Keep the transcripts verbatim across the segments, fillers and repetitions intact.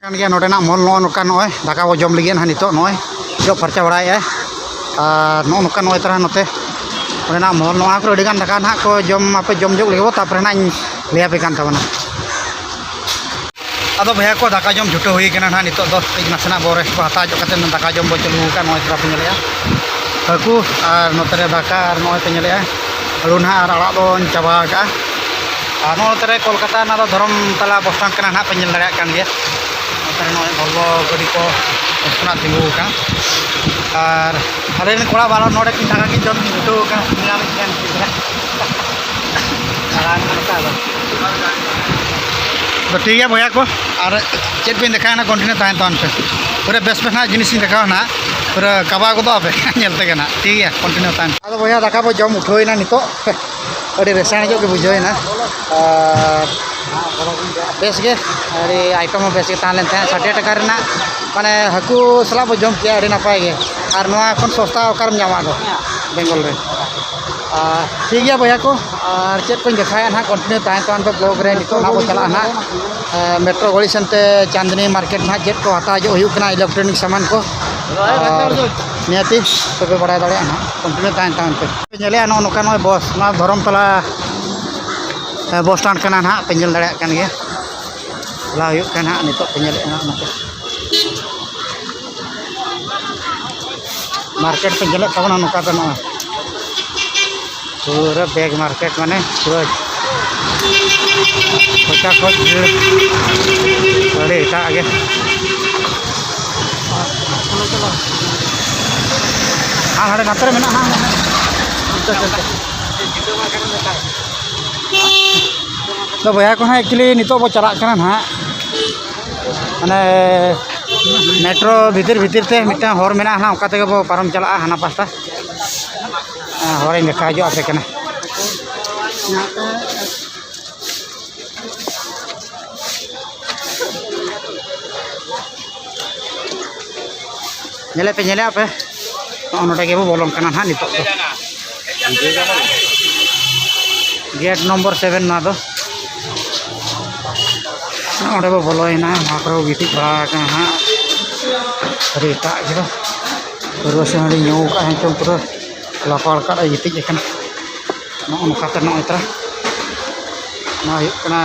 ᱠᱟᱱ ᱜᱮᱭᱟ ᱱᱚᱰᱮᱱᱟᱜ ᱢᱚᱦᱚᱞ᱾ ᱱᱚᱜᱼᱚ ᱱᱚᱝᱠᱟ ᱱᱚᱜᱼᱚᱭ ᱫᱟᱠᱟ ᱵᱚ ᱡᱚᱢ ᱞᱟᱹᱜᱤᱫ ᱱᱟᱦᱟᱜ ᱱᱤᱛᱚᱜ ᱱᱚᱜᱼᱚᱭ ᱡᱚᱜ ᱯᱷᱟᱨᱪᱟ ᱵᱟᱲᱟᱭᱮᱫᱼᱟᱭ᱾ ᱟᱨ ᱱᱚᱜᱼᱚ ᱱᱚᱝᱠᱟ ᱱᱚᱜᱼᱚᱭ ᱛᱟᱨᱟ ᱱᱚᱛᱮ ᱱᱚᱰᱮᱱᱟᱜ ᱢᱚᱦᱚᱞ, ᱱᱚᱣᱟ ᱠᱚᱨᱮ ᱟᱹᱰᱤᱜᱟᱱ ᱫᱟᱠᱟ ᱱᱟᱦᱟᱜ ᱠᱚ ᱡᱚᱢ, ᱟᱯᱮ ᱡᱚᱢ ᱡᱚᱜ ᱞᱟᱹᱜᱤᱫ ᱵᱚ, ᱛᱟᱨᱯᱚᱨᱮ ᱱᱟᱦᱟᱜ ᱤᱧ ᱞᱟᱹᱭ ᱟᱯᱮ ᱠᱟᱱ ᱛᱟᱵᱚᱱᱟ᱾ ᱟᱫᱚ ᱵᱚᱭᱦᱟ ᱠᱚ, ᱫᱟᱠᱟ ᱡᱚᱢ ᱪᱷᱩᱴᱟᱹᱣ ᱦᱩᱭ ᱠᱟᱱᱟ ᱱᱟᱦᱟᱜ ᱱᱤᱛᱚᱜ ᱫᱚ᱾ ᱠᱟᱹᱡ ᱱᱟᱥᱮᱱᱟᱜ ᱵᱚ ᱨᱮᱥᱴ ᱠᱚ ᱦᱟᱛᱟᱣ ᱧᱚᱜ ᱠᱟᱛᱮ ᱫᱟᱠᱟ ᱡᱚᱢ ᱵᱚ ᱪᱟᱹᱞᱩ ᱟᱠᱟᱫ᱾ ᱱᱚᱜᱼᱚᱭ ᱛᱟᱨᱟ ᱯᱮ ᱧᱮᱞᱮᱫᱼᱟ ᱦᱟᱹᱠᱩ, ᱟᱨ ᱱᱚᱛᱮ ᱨᱮ ᱫᱟᱠᱟ, ᱟᱨ ᱱᱚᱜᱼᱚᱭ ᱯᱮ ᱧᱮᱞᱮᱫᱼᱟ ᱟᱹᱞᱩ ᱱᱟᱦᱟᱜ ᱟᱨ ᱟᱲᱟᱜ ᱵᱚᱱ ᱪᱟᱵᱟ ᱟᱠᱟᱫᱼᱟ᱾ ᱟᱨ ᱱᱚᱜᱼᱚ ᱱᱚᱛᱮ ᱨᱮ ᱠᱳᱞᱠᱟᱛᱟ ᱨᱮᱱᱟᱜ ᱫᱚ ᱫᱷᱚᱨᱚᱢ ᱛᱟᱞᱟ ᱵᱚᱥ ᱥᱴᱮᱱᱰ ᱠᱟᱱᱟ ᱱᱟᱦᱟᱜ, ᱯᱮ ᱧᱮᱞ ᱫᱟᱲᱮᱭᱟᱜ ᱠᱟᱱ ᱜᱮᱭᱟ᱾ ᱱᱚᱛᱮ ᱨᱮ ᱱᱚᱜᱼᱚᱭ ᱵᱷᱚᱞᱵᱷᱚ ᱜᱟᱹᱰᱤ ᱠᱚ ᱠᱷᱚᱱᱟᱜ ᱛᱤᱸᱜᱩ ᱟᱠᱟᱱᱟ᱾ ᱟᱨ ᱟᱞᱮ ᱨᱮᱱ ᱠᱚᱲᱟ ᱵᱟᱨ ᱦᱚᱲ ᱱᱚᱰᱮ ᱠᱤᱱ ᱫᱟᱠᱟ ᱠᱤᱱ ᱡᱚᱢ ᱠᱤᱱ ᱪᱷᱩᱴᱟᱹᱣ ᱟᱠᱟᱱᱟ, ᱧᱮᱞ ᱠᱤᱱ ᱠᱟᱱᱟ᱾ ᱫᱟᱬᱟᱱ ᱠᱟᱱᱟ ᱠᱚ ᱟᱫᱚ᱾ ᱛᱚ ᱴᱷᱤᱠ ᱜᱮᱭᱟ ᱵᱚᱭᱦᱟ ᱠᱚ, ᱟᱨ ᱪᱮᱫ ᱠᱚᱧ ᱫᱮᱠᱷᱟᱣᱟ ᱱᱟᱜ, ᱠᱚᱱᱴᱤᱱᱤᱭᱩ ᱛᱟᱦᱮᱱ ᱛᱟᱵᱚᱱ ᱯᱮ᱾ ᱯᱩᱨᱟᱹ ᱵᱮᱥ ᱵᱮᱥ ᱱᱟᱜ ᱡᱤᱱᱤᱥ ᱤᱧ ᱫᱮᱠᱷᱟᱣᱟ ᱱᱟᱜ, ᱯᱩᱨᱟᱹ ᱠᱟᱵᱟ ᱜᱚᱫᱚᱜ ᱟᱯᱮ ᱧᱮᱞ ᱛᱮᱜᱮ ᱱᱟᱜ᱾ ᱴᱷᱤᱠ ᱜᱮᱭᱟ, ᱠᱚᱱᱴᱤᱱᱤᱭᱩ ᱛᱟᱦᱮᱱ᱾ ᱟᱫᱚ ᱵᱚᱭᱦᱟ, ᱫᱟᱠᱟ ᱵᱚ ᱡᱚᱢ ᱩᱴᱷᱟᱹᱣ ᱮᱱᱟ ᱱᱤᱛᱚᱜ᱾ ᱟᱹᱰᱤ ᱨᱮᱥᱟᱱ ᱧᱚᱜ ᱜᱮ ᱵᱩᱡᱷᱟᱹᱣ ᱮᱱᱟ, ᱟᱨ ᱵᱮᱥ ᱜᱮ, ᱟᱹᱰᱤ ᱟᱭᱴᱮᱢ ᱦᱚᱸ ᱵᱮᱥ ᱜᱮ ᱛᱟᱦᱮᱸ ᱞᱮᱱ ᱛᱟᱦᱮᱸᱫ᱾ ᱥᱟᱴ ᱴᱟᱠᱟ ᱨᱮᱱᱟᱜ ᱢᱟᱱᱮ ᱦᱟᱹᱠᱩ ᱥᱟᱞᱟᱜ ᱵᱚ ᱡᱚᱢ ᱠᱮᱜᱼᱟ, ᱟᱹᱰᱤ ᱱᱟᱯᱟᱭ ᱜᱮ᱾ ᱟᱨ ᱱᱚᱣᱟ ᱠᱷᱚᱱ ᱥᱚᱥᱛᱟ ᱚᱠᱟᱨᱮᱢ ᱧᱟᱢᱟ ᱟᱫᱚ ᱵᱮᱝᱜᱚᱞ ᱨᱮ? ᱟᱨ ᱴᱷᱤᱠ ᱜᱮᱭᱟ ᱵᱚᱭᱦᱟ ᱠᱚ, ᱟᱨ ᱪᱮᱫ ᱠᱚᱧ ᱫᱮᱠᱷᱟᱣᱮᱫᱼᱟ ᱱᱟᱦᱟᱜ, ᱠᱚᱱᱴᱤᱱᱤᱭᱩ ᱛᱟᱦᱮᱸ ᱦᱚᱪᱚᱣᱟᱱ ᱯᱮ ᱵᱞᱚᱜ ᱨᱮ᱾ ᱱᱤᱛᱚᱜ ᱱᱟᱦᱟᱜ ᱵᱚ ᱪᱟᱞᱟᱜᱼᱟ ᱱᱟᱦᱟᱜ, ᱮ, ᱢᱮᱴᱨᱳ ᱜᱷᱚᱲᱤ ᱥᱮᱱᱛᱮ ᱪᱟᱸᱫᱽᱱᱤ ᱢᱟᱨᱠᱮᱴ ᱱᱟᱦᱟᱜ, ᱪᱮᱫ ᱠᱚ ᱦᱟᱛᱟᱣ ᱦᱤᱡᱩᱜ ᱦᱩᱭᱩᱜ ᱠᱟᱱᱟ, ᱤᱞᱮᱠᱴᱨᱚᱱᱤᱠ ᱥᱟᱢᱟᱱ ᱠᱚ᱾ ᱟᱨ ᱱᱤᱦᱟᱹᱛᱤ ᱛᱚᱵᱮ ᱵᱟᱲᱟᱭ ᱫᱟᱲᱮᱭᱟᱜᱼᱟ ᱱᱟᱦᱟᱜ, ᱠᱚᱱᱴᱤᱱᱤᱭᱩ ᱛᱟᱦᱮᱱ ᱛᱟᱵᱚᱱ ᱯᱮ᱾ ᱯᱮ ᱧᱮᱞᱮᱜᱼᱟ ᱱᱚᱜᱼᱚ ᱱᱚᱝᱠᱟ ᱱᱚᱜᱼᱚᱭ ᱵᱚᱥ, ᱱᱚᱣᱟ ᱫᱷᱚᱨᱚᱢᱛᱟᱞᱟ, ᱮ, ᱵᱚᱥ ᱥᱴᱮᱱᱰ ᱠᱟᱱᱟ ᱱᱟᱦᱟᱜ, ᱯᱮ ᱧᱮᱞ ᱫᱟᱲᱮᱭᱟᱜ ᱠᱟᱱ ᱜᱮᱭᱟ᱾ ᱪᱟᱞᱟᱣ ᱦᱩᱭᱩᱜ ᱠᱟᱱᱟ ᱱᱟᱦᱟᱜ, ᱱᱤᱛᱚᱜ ᱯᱮ ᱧᱮᱞᱮᱜᱼᱟ ᱱᱟᱦᱟᱜ ᱱᱚᱛᱮ᱾ ᱢᱟᱨᱠᱮᱴ ᱯᱮ ᱧᱮᱞᱮᱫ ᱛᱟᱵᱚᱱᱟ ᱱᱚᱝᱠᱟ ᱫᱚ ᱱᱚᱜᱼᱚᱭ᱾ ᱯᱩᱨᱟᱹ ᱵᱮᱜᱽ ᱢᱟᱨᱠᱮᱴ ᱢᱟᱱᱮ ᱯᱩᱨᱟᱹ ᱠᱷᱚᱪᱟ ᱠᱷᱚᱪ ᱵᱷᱤᱲ᱾ ᱟᱹᱰᱤ ᱮᱴᱟᱜ ᱜᱮ᱾ ᱟᱨ ᱦᱟᱸᱰᱮ ᱱᱟᱛᱮ ᱨᱮ ᱢᱮᱱᱟᱜᱼᱟ ᱦᱟᱸᱜ᱾ ᱛᱚ ᱵᱚᱭᱦᱟ ᱠᱚ ᱦᱟᱸᱜ, actually ᱱᱤᱛᱚᱜ ᱵᱚ ᱪᱟᱞᱟᱜ ᱠᱟᱱᱟ ᱱᱟᱦᱟᱜ, ᱢᱟᱱᱮ ᱢᱮᱴᱨᱳ ᱵᱷᱤᱛᱤᱨ ᱵᱷᱤᱛᱤᱨ ᱛᱮ ᱢᱤᱫᱴᱟᱝ ᱦᱚᱨ ᱢᱮᱱᱟᱜᱼᱟ ᱱᱟᱦᱟᱜ, ᱚᱱᱠᱟ ᱛᱮᱜᱮ ᱵᱚ ᱯᱟᱨᱚᱢ ᱪᱟᱞᱟᱜᱼᱟ ᱦᱟᱱᱟ ᱯᱟᱥᱴᱟ᱾ ᱦᱮᱸ, ᱦᱚᱨᱤᱧ ᱫᱮᱠᱷᱟᱣ ᱦᱚᱪᱚ ᱟᱯᱮ ᱠᱟᱱᱟ᱾ ᱧᱮᱞᱮᱫ ᱯᱮ, ᱧᱮᱞᱮᱫ ᱯᱮ, ᱱᱚᱜᱼᱚ ᱱᱚᱰᱮ ᱜᱮᱵᱚ ᱵᱚᱞᱚᱱ ᱠᱟᱱᱟ ᱱᱟᱦᱟᱜ ᱱᱤᱛᱚᱜ ᱫᱚ᱾ ᱜᱮᱴ ᱱᱚᱢᱵᱚᱨ ᱥᱮᱵᱷᱮᱱ ᱱᱚᱣᱟ ᱫᱚ᱾ ᱚᱸᱰᱮ ᱵᱚ ᱵᱚᱞᱚᱭᱮᱱᱟ, ᱱᱚᱣᱟ ᱠᱚᱨᱮ ᱵᱚ ᱜᱤᱛᱤᱡ ᱵᱟᱲᱟ ᱟᱠᱟᱱᱟ ᱦᱟᱸᱜ᱾ ᱟᱹᱰᱤ ᱮᱴᱟᱜ ᱜᱮ ᱯᱟᱹᱨᱣᱟᱹ ᱥᱮ ᱦᱟᱺᱰᱤ ᱧᱩ ᱠᱟᱜᱼᱟ, ᱱᱤᱛᱚᱝ ᱯᱩᱨᱟᱹ ᱞᱟᱯᱟᱲ ᱠᱟᱜ ᱮ ᱜᱤᱛᱤᱡ ᱟᱠᱟᱱᱟ᱾ ᱱᱚᱜᱼᱚ ᱱᱚᱝᱠᱟᱛᱮ ᱱᱚᱜᱼᱚᱭ ᱛᱚᱨᱟ ᱱᱚᱣᱟ ᱦᱩᱭᱩᱜ ᱠᱟᱱᱟ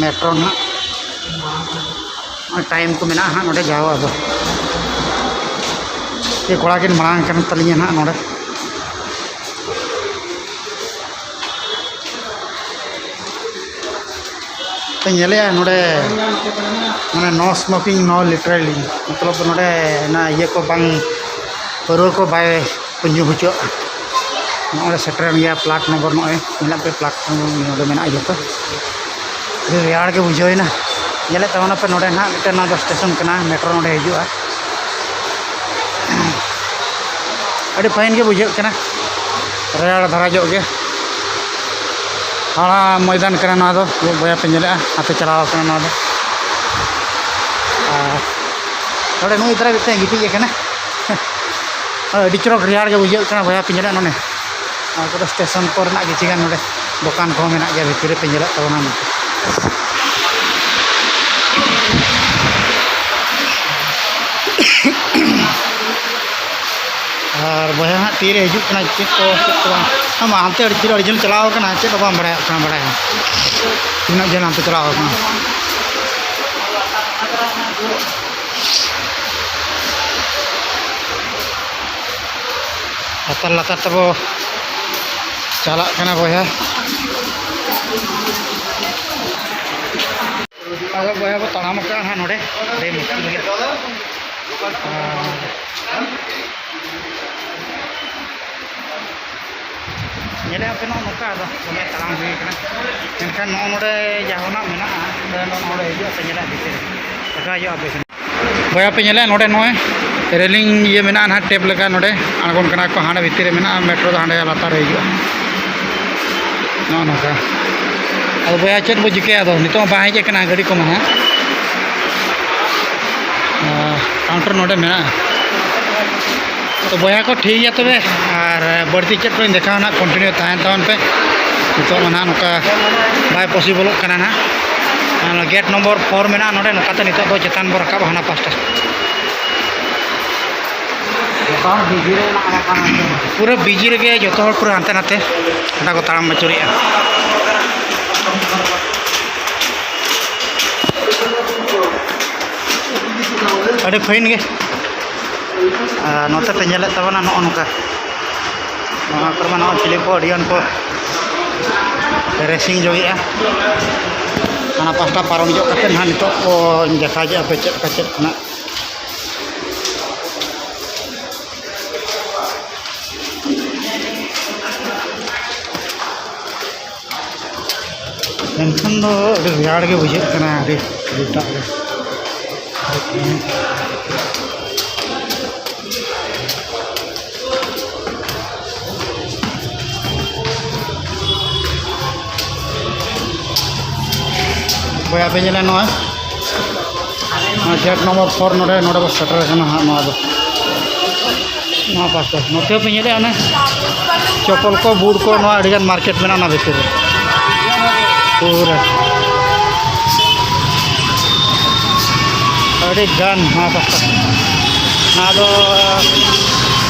ᱢᱮᱴᱨᱳ ᱱᱟᱦᱟᱜ᱾ ᱱᱚᱜᱼᱚᱭ ᱴᱟᱭᱤᱢ ᱠᱚ ᱢᱮᱱᱟᱜᱼᱟ ᱦᱟᱸᱜ ᱱᱚᱰᱮ ᱡᱟᱣ ᱟᱫᱚ᱾ ᱪᱮᱫ ᱠᱚᱲᱟ ᱠᱤᱱ ᱢᱟᱲᱟᱝ ᱠᱟᱱ ᱛᱟᱹᱞᱤᱧᱟ ᱦᱟᱸᱜ ᱱᱚᱰᱮ᱾ ᱯᱮ ᱧᱮᱞᱮᱜᱼᱟ ᱱᱚᱰᱮ, ᱢᱟᱱᱮ no smoking, no littering, ᱢᱚᱛᱞᱚᱵ ᱱᱚᱰᱮ ᱚᱱᱟ ᱤᱭᱟᱹ ᱠᱚ ᱵᱟᱝ, ᱯᱟᱹᱨᱣᱟᱹ ᱠᱚ ᱵᱟᱭ ᱧᱩ ᱦᱚᱪᱚᱣᱟᱜᱼᱟ᱾ ᱱᱚᱜᱼᱚᱭ ᱥᱮᱴᱮᱨᱮᱱ ᱜᱮᱭᱟ ᱯᱞᱟᱴ ᱱᱚᱢᱵᱚᱨ, ᱱᱚᱜᱼᱚᱭ ᱧᱮᱞᱮᱫ ᱯᱮ ᱯᱞᱟᱴ ᱱᱚᱢᱵᱚᱨ ᱱᱚᱰᱮ ᱢᱮᱱᱟᱜᱼᱟ ᱡᱚᱛᱚ᱾ ᱟᱹᱰᱤ ᱨᱮᱭᱟᱲ ᱜᱮ ᱵᱩᱡᱷᱟᱹᱣ ᱮᱱᱟ᱾ ᱧᱮᱞᱮᱫ ᱛᱟᱵᱚᱱᱟᱯᱮ ᱱᱚᱰᱮ ᱱᱟᱦᱟᱜ ᱢᱤᱫᱴᱮᱱ ᱱᱚᱣᱟ ᱫᱚ ᱥᱴᱮᱥᱚᱱ ᱠᱟᱱᱟ, ᱢᱮᱴᱨᱳ ᱱᱚᱰᱮ ᱦᱤᱡᱩᱜᱼᱟ᱾ ᱟᱹᱰᱤ ᱯᱷᱟᱭᱤᱱ ᱜᱮ ᱵᱩᱡᱷᱟᱹᱜ ᱠᱟᱱᱟ, ᱨᱮᱭᱟᱲ ᱫᱷᱟᱨᱟ ᱧᱚᱜ ᱜᱮ᱾ ᱦᱟᱲᱟ ᱢᱚᱭᱫᱟᱱ ᱠᱟᱱᱟ ᱱᱚᱣᱟ ᱫᱚ, ᱵᱚᱭᱦᱟ ᱯᱮ ᱧᱮᱞᱮᱜᱼᱟ, ᱦᱟᱱᱛᱮ ᱪᱟᱞᱟᱣ ᱠᱟᱱᱟ ᱱᱚᱣᱟ ᱫᱚ᱾ ᱟᱨ ᱱᱚᱰᱮ ᱱᱩᱭ ᱫᱷᱟᱨᱟ ᱢᱤᱫᱴᱮᱱ ᱜᱤᱛᱤᱡ ᱟᱠᱟᱱᱟ᱾ ᱟᱹᱰᱤ ᱪᱚᱨᱚᱠ ᱨᱮᱭᱟᱲ ᱜᱮ ᱵᱩᱡᱷᱟᱹᱜ ᱠᱟᱱᱟ ᱵᱚᱭᱦᱟ ᱯᱮ ᱧᱮᱞᱮᱜᱼᱟ ᱱᱚᱰᱮ᱾ ᱱᱚᱣᱟ ᱠᱚᱫᱚ ᱥᱴᱮᱥᱚᱱ ᱠᱚᱨᱮᱱᱟᱜ ᱠᱤᱪᱷᱩ ᱜᱟᱱ ᱱᱚᱰᱮ ᱫᱚᱠᱟᱱ ᱠᱚᱦᱚᱸ ᱢᱮᱱᱟᱜ ᱜᱮᱭᱟ, ᱵᱷᱤᱛᱤᱨ ᱨᱮᱯᱮ ᱧᱮᱞᱮᱫ ᱛᱟᱵᱚᱱᱟ ᱱᱚᱛᱮ᱾ ᱟᱨ ᱵᱚᱭᱦᱟ ᱦᱟᱸᱜ ᱛᱤᱨᱮ ᱦᱤᱡᱩᱜ ᱠᱟᱱᱟ, ᱪᱮᱫ ᱠᱚ ᱪᱮᱫ ᱠᱚ ᱵᱟᱝ, ᱟᱢ ᱦᱟᱱᱛᱮ ᱟᱹᱰᱤ ᱡᱷᱟᱹᱞ, ᱟᱹᱰᱤ ᱡᱷᱟᱹᱞ ᱪᱟᱞᱟᱣ ᱠᱟᱱᱟ, ᱪᱮᱫ ᱦᱚᱸ ᱵᱟᱢ ᱵᱟᱲᱟᱭᱟ, ᱵᱟᱝ ᱵᱟᱲᱟᱭᱟ ᱛᱤᱱᱟᱹᱜ ᱡᱷᱟᱹᱞ ᱦᱟᱱᱛᱮ ᱪᱟᱞᱟᱣ ᱠᱟᱱᱟ᱾ ᱞᱟᱛᱟᱨ ᱞᱟᱛᱟᱨ ᱛᱮᱵᱚ ᱪᱟᱞᱟᱜ ᱠᱟᱱᱟ ᱵᱚᱭᱦᱟ᱾ ᱟᱫᱚ ᱵᱚᱭᱦᱟ ᱵᱚ ᱛᱟᱲᱟᱢ ᱟᱠᱟᱫᱼᱟ ᱦᱟᱸᱜ ᱱᱚᱰᱮ, ᱟᱹᱰᱤ ᱢᱩᱥᱠᱤᱞ ᱜᱮ᱾ ᱟᱨ ᱧᱮᱞᱮᱫ ᱟᱯᱮ ᱱᱚᱜᱼᱚ ᱱᱚᱝᱠᱟ, ᱟᱫᱚ ᱫᱚᱢᱮ ᱛᱟᱲᱟᱢ ᱦᱩᱭ ᱠᱟᱱᱟ᱾ ᱢᱮᱱᱠᱷᱟᱱ ᱱᱚᱜᱼᱚ ᱱᱚᱰᱮ ᱡᱟᱦᱟᱱᱟᱜ ᱢᱮᱱᱟᱜᱼᱟ, ᱱᱚᱰᱮ ᱱᱚᱜᱼᱚ ᱱᱚᱰᱮ ᱦᱤᱡᱩᱜ ᱟᱯᱮ, ᱧᱮᱞᱟ ᱵᱷᱤᱛᱤᱨ ᱨᱮ ᱫᱮᱠᱷᱟᱣ ᱦᱩᱭᱩᱜᱼᱟ ᱟᱯᱮ ᱠᱟᱱᱟ᱾ ᱵᱚᱭᱦᱟ ᱯᱮ ᱧᱮᱞᱮᱫ ᱱᱚᱰᱮ ᱱᱚᱜᱼᱚᱭ ᱨᱮᱞᱤᱝ ᱤᱭᱟᱹ ᱢᱮᱱᱟᱜᱼᱟ ᱱᱟᱦᱟᱜ, ᱴᱮᱯ ᱞᱮᱠᱟ ᱱᱚᱰᱮ ᱟᱬᱜᱚᱱ ᱠᱟᱱᱟ ᱠᱚ, ᱦᱟᱸᱰᱮ ᱵᱷᱤᱛᱤᱨ ᱨᱮ ᱢᱮᱱᱟᱜᱼᱟ, ᱢᱮᱴᱨᱳ ᱫᱚ ᱦᱟᱸᱰᱮ ᱞᱟᱛᱟᱨ ᱨᱮ ᱦᱤᱡᱩᱜᱼᱟ᱾ ᱱᱚᱜᱼᱚ ᱱᱚᱝᱠᱟ᱾ ᱟᱫᱚ ᱵᱚᱭᱦᱟ ᱪᱮᱫ ᱵᱚ ᱪᱤᱠᱟᱹᱭᱟ, ᱟᱫᱚ ᱱᱤᱛᱚᱜ ᱢᱟ ᱵᱟᱝ ᱦᱮᱡ ᱟᱠᱟᱱᱟ ᱜᱟᱹᱰᱤ ᱠᱚᱢᱟ ᱦᱟᱸᱜ᱾ ᱟᱨ ᱠᱟᱣᱩᱱᱴᱟᱨ ᱱᱚᱰᱮ ᱢᱮᱱᱟᱜᱼᱟ᱾ ᱛᱚ ᱵᱚᱭᱦᱟ ᱠᱚ, ᱴᱷᱤᱠ ᱜᱮᱭᱟ ᱛᱚᱵᱮ, ᱟᱨ ᱵᱟᱹᱲᱛᱤ ᱪᱮᱫ ᱠᱚᱧ ᱫᱮᱠᱷᱟᱣᱟ ᱱᱟᱦᱟᱜ, ᱠᱚᱱᱴᱤᱱᱤᱭᱩ ᱛᱟᱦᱮᱱ ᱛᱟᱵᱚᱱ ᱯᱮ᱾ ᱱᱤᱛᱚᱜ ᱢᱟ ᱱᱟᱦᱟᱜ ᱱᱚᱝᱠᱟ ᱵᱟᱭ ᱯᱚᱥᱤᱵᱚᱞᱚᱜ ᱠᱟᱱᱟ ᱱᱟᱦᱟᱜ᱾ ᱜᱮᱴ ᱱᱚᱢᱵᱚᱨ ᱯᱷᱳᱨ ᱢᱮᱱᱟᱜᱼᱟ ᱱᱚᱰᱮ, ᱱᱚᱝᱠᱟᱛᱮ ᱱᱤᱛᱚᱜ ᱫᱚ ᱪᱮᱛᱟᱱ ᱵᱚ ᱨᱟᱠᱟᱵᱼᱟ ᱦᱟᱱᱟ ᱯᱟᱥᱴᱟ᱾ ᱡᱚᱛᱚ ᱦᱚᱲ ᱵᱤᱡᱤ ᱨᱮ ᱢᱮᱱᱟᱜ ᱟᱠᱟᱫ ᱠᱚᱣᱟ ᱱᱚᱛᱮ ᱫᱚ᱾ ᱯᱩᱨᱟᱹ ᱵᱤᱡᱤ ᱨᱮᱜᱮ ᱡᱚᱛᱚ ᱦᱚᱲ ᱯᱩᱨᱟᱹ ᱦᱟᱱᱛᱮ ᱱᱟᱛᱮ ᱜᱚᱴᱟ ᱠᱚ ᱛᱟᱲᱟᱢ ᱟᱹᱪᱩᱨᱮᱜᱼᱟ᱾ ᱟᱹᱰᱤ ᱯᱷᱟᱭᱤᱱ ᱜᱮ᱾ ᱟᱨ ᱱᱚᱛᱮ ᱯᱮ ᱧᱮᱞᱮᱫ ᱛᱟᱵᱚᱱᱟ ᱱᱚᱜᱼᱚ ᱱᱚᱝᱠᱟ, ᱱᱚᱣᱟ ᱠᱚᱨᱮ ᱢᱟ ᱱᱚᱜᱼᱚᱭ ᱪᱤᱞᱤ ᱠᱚ ᱟᱹᱰᱤᱜᱟᱱ ᱠᱚ ᱨᱮᱥᱤᱝ ᱡᱚᱝᱮᱜᱼᱟ᱾ ᱦᱟᱱᱟ ᱯᱟᱥᱴᱟ ᱯᱟᱨᱚᱢ ᱧᱚᱜ ᱠᱟᱛᱮᱫ ᱱᱟᱦᱟᱜ ᱱᱤᱛᱚᱜ ᱠᱚ ᱫᱮᱠᱷᱟᱣ ᱧᱚᱜ ᱟᱯᱮ ᱪᱮᱫ ᱞᱮᱠᱟ ᱪᱮᱫ ᱠᱷᱚᱱᱟᱜ᱾ ᱢᱮᱱᱠᱷᱟᱱ ᱫᱚ ᱟᱹᱰᱤ ᱨᱮᱭᱟᱲ ᱜᱮ ᱵᱩᱡᱷᱟᱹᱜ ᱠᱟᱱᱟ, ᱟᱹᱰᱤ ᱥᱮᱛᱟᱜ ᱨᱮ᱾ ᱵᱚᱭᱦᱟ ᱯᱮ ᱧᱮᱞᱟ ᱱᱚᱣᱟ, ᱱᱚᱣᱟ ᱜᱮᱴ ᱱᱚᱢᱵᱚᱨ ᱯᱷᱳᱨ, ᱱᱚᱰᱮ, ᱱᱚᱰᱮ ᱵᱚ ᱥᱮᱴᱮᱨ ᱟᱠᱟᱱᱟ ᱦᱟᱸᱜ᱾ ᱱᱚᱣᱟ ᱫᱚ, ᱱᱚᱣᱟ ᱯᱟᱥᱴᱟ ᱱᱚᱛᱮ ᱦᱚᱸ ᱯᱮ ᱧᱮᱞᱮᱫᱼᱟ, ᱚᱱᱮ ᱪᱚᱯᱚᱞ ᱠᱚ, ᱵᱩᱴ ᱠᱚ, ᱱᱚᱣᱟ ᱟᱹᱰᱤᱜᱟᱱ ᱢᱟᱨᱠᱮᱴ ᱢᱮᱱᱟᱜᱼᱟ ᱚᱱᱟ ᱵᱷᱤᱛᱤᱨ ᱨᱮ᱾ ᱯᱩᱨᱟᱹ ᱟᱹᱰᱤ ᱜᱟᱱ ᱱᱚᱣᱟ ᱯᱟᱥᱴᱟ, ᱱᱚᱣᱟ ᱫᱚ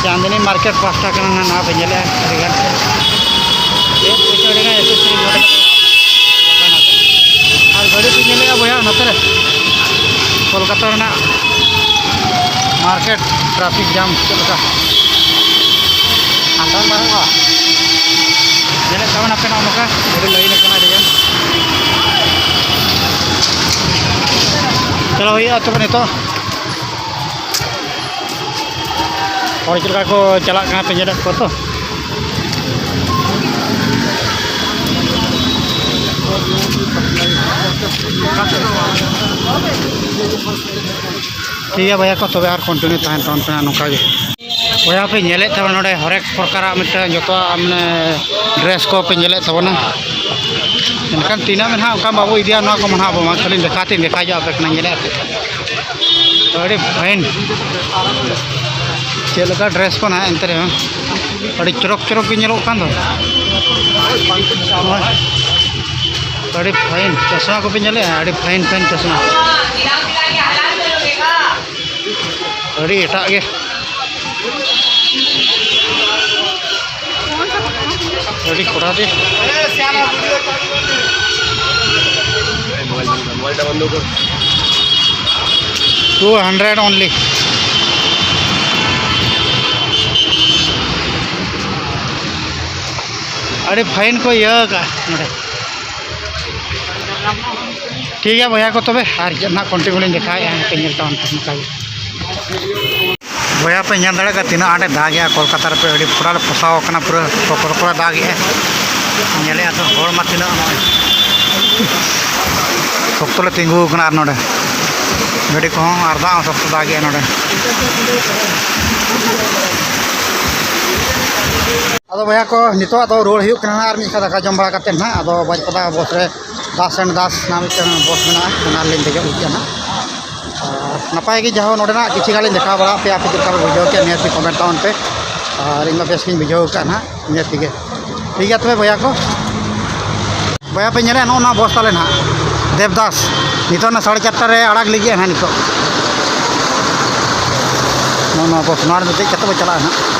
ᱪᱟᱸᱫᱱᱤ ᱢᱟᱨᱠᱮᱴ ᱯᱟᱥᱴᱟ ᱠᱟᱱᱟ᱾ ᱱᱚᱣᱟ ᱯᱮ ᱧᱮᱞᱮᱫᱼᱟ ᱟᱹᱰᱤ ᱜᱟᱱ ᱪᱮᱫ ᱠᱚᱪᱚ ᱟᱹᱰᱤ ᱜᱟᱱ accessory ᱱᱚᱰᱮ ᱫᱚᱠᱟᱱ ᱟᱠᱟᱱᱟ᱾ ᱟᱨ ᱜᱟᱹᱰᱤ ᱯᱮ ᱧᱮᱞᱮᱫᱼᱟ ᱵᱚᱭᱦᱟ ᱱᱚᱛᱮ ᱨᱮ ᱠᱳᱞᱠᱟᱛᱟ ᱨᱮᱱᱟᱜ ᱢᱟᱨᱠᱮᱴ ᱴᱨᱟᱯᱷᱤᱠ ᱡᱟᱢ ᱪᱮᱫ ᱞᱮᱠᱟ ᱦᱟᱱᱛᱮ ᱵᱟᱹᱱᱩᱜᱼᱟ᱾ ᱧᱮᱞᱮᱫ ᱛᱟᱵᱚᱱ ᱟᱯᱮ ᱱᱚᱜᱼᱚ ᱱᱚᱝᱠᱟ ᱜᱟᱹᱰᱤ ᱞᱟᱭᱤᱱ ᱟᱠᱟᱱᱟ ᱟᱹᱰᱤ ᱜᱟᱱ᱾ ᱪᱚᱞᱚ ᱦᱩᱭᱩᱜᱼᱟ ᱛᱚᱵᱮ ᱱᱤᱛᱚᱜ᱾ ᱦᱚᱲ ᱪᱮᱫ ᱞᱮᱠᱟ ᱠᱚ ᱪᱟᱞᱟᱜ ᱠᱟᱱᱟ ᱯᱮ ᱧᱮᱞᱮᱫ ᱠᱚᱣᱟ ᱛᱚ᱾ ᱴᱷᱤᱠ ᱜᱮᱭᱟ ᱵᱚᱭᱦᱟ ᱠᱚ, ᱛᱚᱵᱮ ᱟᱨ continue ᱛᱟᱦᱮᱱ ᱛᱟᱵᱚᱱ ᱯᱮ ᱱᱚᱝᱠᱟ ᱜᱮ᱾ ᱵᱚᱭᱦᱟ ᱯᱮ ᱧᱮᱞᱮᱫ ᱛᱟᱵᱚᱱᱟ ᱱᱚᱰᱮ ᱦᱚᱨᱮᱠ ᱯᱨᱚᱠᱟᱨᱟᱜ ᱢᱤᱫᱴᱟᱝ ᱡᱚᱛᱚᱣᱟᱜ ᱢᱟᱱᱮ dress ᱠᱚ ᱯᱮ ᱧᱮᱞᱮᱫ ᱛᱟᱵᱚᱱᱟ᱾ ᱢᱮᱱᱠᱷᱟᱱ ᱛᱤᱱᱟᱹᱜ ᱢᱮᱱᱟᱜᱼᱟ ᱚᱱᱠᱟ ᱵᱟᱵᱚ ᱤᱫᱤᱭᱟ, ᱱᱚᱣᱟ ᱠᱚ ᱢᱟ ᱱᱟᱦᱟᱜ ᱟᱵᱚ ᱢᱟ ᱠᱷᱟᱹᱞᱤ ᱫᱮᱠᱷᱟᱣ ᱛᱮᱧ ᱫᱮᱠᱷᱟᱣ ᱧᱚᱜ ᱟᱯᱮ ᱠᱟᱱᱟ, ᱧᱮᱞᱮᱫ ᱯᱮ᱾ ᱟᱹᱰᱤ fine ᱪᱮᱫ ᱞᱮᱠᱟ dress ᱠᱚ ᱱᱟᱦᱟᱜ, ᱮᱱᱛᱮ ᱨᱮᱦᱚᱸ ᱟᱹᱰᱤ ᱪᱚᱨᱚᱠ ᱪᱚᱨᱚᱠ ᱜᱮ ᱧᱮᱞᱚᱜ ᱠᱟᱱ ᱫᱚ᱾ ᱱᱚᱜᱼᱚᱭ᱾ ᱟᱹᱰᱤ ᱯᱷᱟᱭᱤᱱ ᱪᱚᱥᱢᱟ ᱠᱚᱯᱮ ᱧᱮᱞᱮᱜᱼᱟ, ᱟᱹᱰᱤ ᱯᱷᱟᱭᱤᱱ ᱯᱷᱟᱭᱤᱱ ᱪᱚᱥᱢᱟ, ᱟᱹᱰᱤ ᱮᱴᱟᱜ ᱜᱮ, ᱟᱹᱰᱤ ᱠᱚᱲᱟ ᱫᱮ᱾ Two hundred only. ᱟᱹᱰᱤ ᱯᱷᱟᱭᱤᱱ ᱠᱚ ᱤᱭᱟᱹ ᱟᱠᱟᱫᱼᱟ ᱱᱚᱰᱮ᱾ ᱴᱷᱤᱠ ᱜᱮᱭᱟ ᱵᱚᱭᱦᱟ ᱠᱚ, ᱛᱚᱵᱮ ᱟᱨ ᱪᱮᱫ ᱱᱟᱦᱟᱜ continue ᱞᱤᱧ ᱫᱮᱠᱷᱟᱣᱮᱫᱼᱟ, ᱦᱟᱯᱮ ᱧᱮᱞ ᱛᱟᱵᱚᱱ ᱯᱮ ᱱᱚᱝᱠᱟ ᱜᱮ᱾ ᱵᱚᱭᱦᱟ ᱯᱮ ᱧᱮᱞ ᱫᱟᱲᱮᱭᱟᱜ ᱠᱟᱱᱟ ᱛᱤᱱᱟᱹᱜ ᱟᱸᱴᱮ ᱫᱟᱜᱮᱜᱼᱟ ᱠᱳᱞᱠᱟᱛᱟ ᱨᱮᱯᱮ, ᱟᱹᱰᱤ ᱯᱩᱨᱟ ᱞᱮ ᱯᱷᱟᱥᱟᱣ ᱠᱟᱱᱟ, ᱯᱩᱨᱟᱹ ᱠᱚᱠᱨᱚ ᱠᱚᱨᱟ ᱫᱟᱜᱮᱜᱼᱟ᱾ ᱧᱮᱞᱮᱜᱼᱟ ᱛᱚ ᱦᱚᱲ ᱢᱟ ᱛᱤᱱᱟᱹᱜ ᱱᱚᱜᱼᱚᱭ ᱥᱚᱠᱛᱚ ᱞᱮ ᱛᱤᱸᱜᱩ ᱟᱠᱟᱱᱟ, ᱟᱨ ᱱᱚᱰᱮ ᱜᱟᱹᱰᱤ ᱠᱚᱦᱚᱸ ᱟᱨ ᱫᱟᱜ ᱦᱚᱸ ᱥᱚᱠᱛᱚ ᱫᱟᱜᱮᱜᱼᱟ ᱱᱚᱰᱮ᱾ ᱟᱫᱚ ᱵᱚᱭᱦᱟ ᱠᱚ, ᱱᱤᱛᱚᱜ ᱟᱫᱚ ᱨᱩᱣᱟᱹᱲ ᱦᱩᱭᱩᱜ ᱠᱟᱱᱟ ᱟᱨ ᱢᱤᱫ ᱫᱷᱟᱣ ᱫᱟᱠᱟ ᱡᱚᱢ ᱵᱟᱲᱟ ᱠᱟᱛᱮᱫ ᱱᱟᱦᱟᱜ ᱟᱫᱚ ᱵᱟᱡᱽᱯᱟᱫᱟ ᱵᱚᱥ ᱨᱮ ᱫᱟᱥ ᱮᱱᱰ ᱫᱟᱥ ᱨᱮᱱᱟᱜ ᱢᱤᱫᱴᱟᱝ ᱵᱚᱥ ᱢᱮᱱᱟᱜᱼᱟ, ᱚᱱᱟ ᱨᱮᱞᱤᱧ ᱫᱮᱡᱚᱜ ᱞᱟᱹᱜᱤᱫ ᱱᱟᱦᱟᱜ᱾ ᱟᱨ ᱱᱟᱯᱟᱭ ᱜᱮ ᱡᱟᱦᱟᱸ ᱱᱚᱰᱮᱱᱟᱜ ᱠᱤᱪᱷᱩ ᱜᱟᱱ ᱞᱤᱧ ᱫᱮᱠᱷᱟᱣ ᱵᱟᱲᱟ ᱟᱯᱮᱭᱟ, ᱟᱯᱮ ᱪᱮᱫ ᱞᱮᱠᱟ ᱯᱮ ᱵᱩᱡᱷᱟᱹᱣ ᱠᱮᱫ ᱱᱤᱭᱟᱹ ᱠᱚ ᱠᱚᱢᱮᱱᱴ ᱛᱟᱵᱚᱱ ᱯᱮ᱾ ᱟᱨ ᱤᱧ ᱢᱟ ᱵᱮᱥ ᱜᱤᱧ ᱵᱩᱡᱷᱟᱹᱣ ᱟᱠᱟᱫ ᱱᱟᱦᱟᱜ ᱱᱤᱭᱟᱹ ᱛᱮᱜᱮ᱾ ᱴᱷᱤᱠ ᱜᱮᱭᱟ ᱛᱚᱵᱮ ᱵᱚᱭᱦᱟ ᱠᱚ, ᱵᱚᱭᱦᱟ ᱯᱮ ᱧᱮᱞᱮᱫ ᱱᱚᱜᱼᱚ ᱱᱚᱣᱟ ᱵᱚᱥ ᱛᱟᱞᱮ ᱱᱟᱦᱟᱜ ᱫᱮᱵᱽᱫᱟᱥ, ᱱᱤᱛᱚᱜ ᱚᱱᱟ ᱥᱟᱲᱮ ᱪᱟᱨᱴᱟ ᱨᱮ ᱟᱲᱟᱜ ᱞᱟᱹᱜᱤᱫ ᱱᱟᱦᱟᱜ ᱱᱤᱛᱚᱜ᱾ ᱱᱚᱜᱼᱚ ᱱᱚᱣᱟ ᱵᱚᱥ, ᱱᱚᱣᱟ ᱨᱮᱫᱚ ᱫᱮᱡ ᱠᱟᱛᱮ ᱵᱚ ᱪᱟᱞᱟᱜᱼᱟ ᱱᱟᱦᱟᱜ᱾